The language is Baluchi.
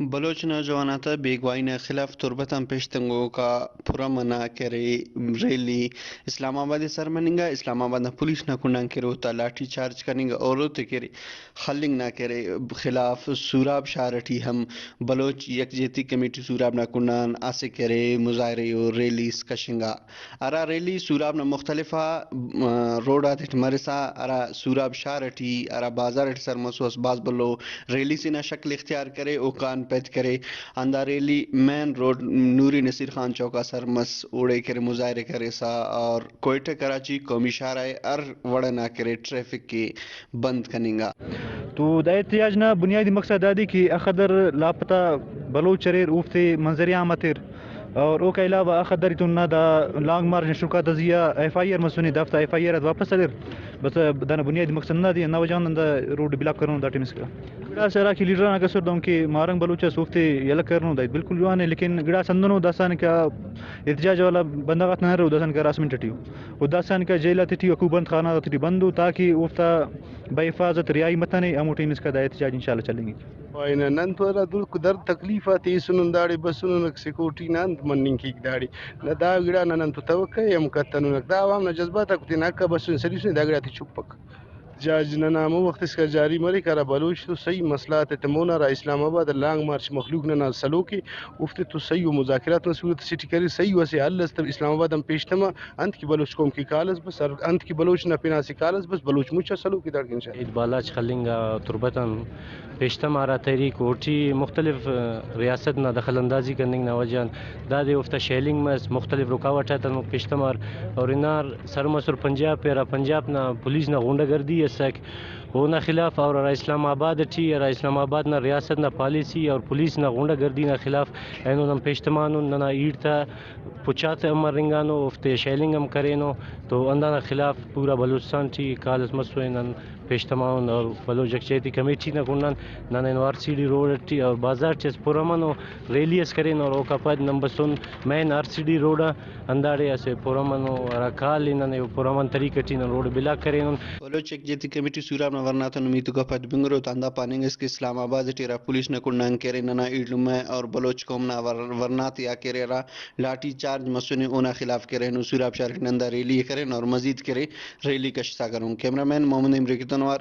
بلوچ نوجواناں تہ بیگواہی نا خلاف تربتاں پیشتنگوکا پرامنا کرے ریلی اسلام آباد سر مننگا۔ اسلام آباد نا پولیس نا کنڈان کرے اوتا لاٹھی چارج کننگا اور اوتے کرے خلنگ نا کرے خلاف سوراب شہر ٹی ہم بلوچ یکجہتی کمیٹی سوراب نا کنڈان اسہ کرے مظاہرے و ریلیز کشنگا۔ ہرا ریلی سوراب نا مختلف آ، م، روڈ آتیٹ مرسا ہرا سوراب شار ٹی ہرا بازار ٹی سر مسوس باز بھلو ریلی سے نا شکل اختیار کرے اوکان پید کرے۔ ہندا ریلی مین روڈ نوری نصیر خان چوک آ سر مس اوڑے کرے مظاہرے کریسا اور کوئٹہ کراچی قومی شاہراہ ہر وڑ نا کرے ٹریفک کے بند کننگا۔ تو دا احتجاج نا بنیادی مقصد دادی کہ اخدر لاپتہ بلوچ اریر اوفتے منظر عام اتر اور اوکا علاوہ اخدر ایتون نا دا لانگ مارچ نا شروع کاتا زیا ایف آئی آر مسنے دافتا ایف آئی آر ات واپس اریر۔ بس دانا بنیادی مقصد نا دی نوجوان دا روڈ بلاک کرون دا ٹیم اسکا۔ گڑا سرا کہ لیڈر آنا کسر دونکہ مارنگ بلوچ اس اوفتے یلہ کرنو دا بالکل جوان ہے، لیکن گڑا سندنو داسان کا احتجاج والا بندغات نہ رو داسان کا ہراسمنٹ ٹیو۔ و داسان کا جیل آتیٹی حکومت خانہ آتیٹی بندو تاکہ اوفتا بہ حفاظت رہائی متنے، ہمو ٹیم اسکا دا احتجاج انشاءاللہ چلینگی۔ پائنہ نن تو ہرا درک درد تکلیف آتے ایسنن داڑے بسنن سیکورٹی نا انت مننگ کیک داڑے۔ نہ دا گڑا نہ نن تو توقع ہم کتننک۔ دا عوام نا جذبات آک تینا حق آ بسن سلیسن دا گڑا تے چپک۔ احتجاج ننا ہمو وخت اسکا جاری مریک ہرا بلوچ تو صحیح مسئلہ آتے تمونا ہرا اسلام آباد آ لانگ مارچ مخلوق ننا سلوک ء اوفتے تو صحیح و مذاکرات نا صورت اسے ٹی کرے صحیح و اسہ حل اس تہ اسلام آباد آن پیش تما۔ انت کہ بلوچ قوم کہ کال اس بس، ہر انت کہ بلوچ نا پن آ اسہ کال اس بس، بلوچ مچ آ سلوک ء داڑکن شاید۔ عید بالاچ خلنگ آ تربت آن پیشتم آ ہرا تحریک اوٹی مختلف، آ، ریاست نا دخل اندازی کننگ نا وجہ آن دادے اوفتا شیلنگ مس، مختلف رکاوٹ آتنو پیشتمار اور انار سر مسر پنجاب پہ ہرا پنجاب نا پولیس نا غنڈہ گردی اسک اونا خلاف اور ہرا اسلام آباد ٹی ہرا اسلام آباد نا ریاست نا پالیسی اور پولیس نا غنڈہ گردی نا خلاف اینو نن پیشتمانن ننا ایڑ تا پچات ہم مرنگانو، اوفتے شیلنگ ہم کرینو، تو ہندانا خلاف پورا بلوچستان ٹی کال اس مسوئے نن پیش تماون اور بلوچ یکجہتی کمیٹی نا کنڈان نن اینو آر سی ڈی روڈ ٹی اور بازار ٹی اس پرامن و ریلی اس کرین اور اوکا پد نن بسن مین آر سی ڈی روڈ آ ہنداڑے اسہ پرامن و ہرا کال ای ننے پرامن طریقہ ٹی نن روڈ بلاک کرینن۔ بلوچ یکجہتی کمیٹی سوراب نا ورناتون میتوکا پد بنگروت ہندا پاننگ اس کہ اسلام آباد ٹی ہرا پولیس نا کنڈان کرے ننا ایڑمہ اور بلوچ قوم نا ور-، ورناتے آ کرے ہرا لاٹھی چارج مسنے اونا خلاف کرینو۔ سوراب شار ٹی نن دا ریلی ء کرین اور مزید کرے ریلی کش ساگروں۔ کیمرہ مین محمد امریکی تنوار۔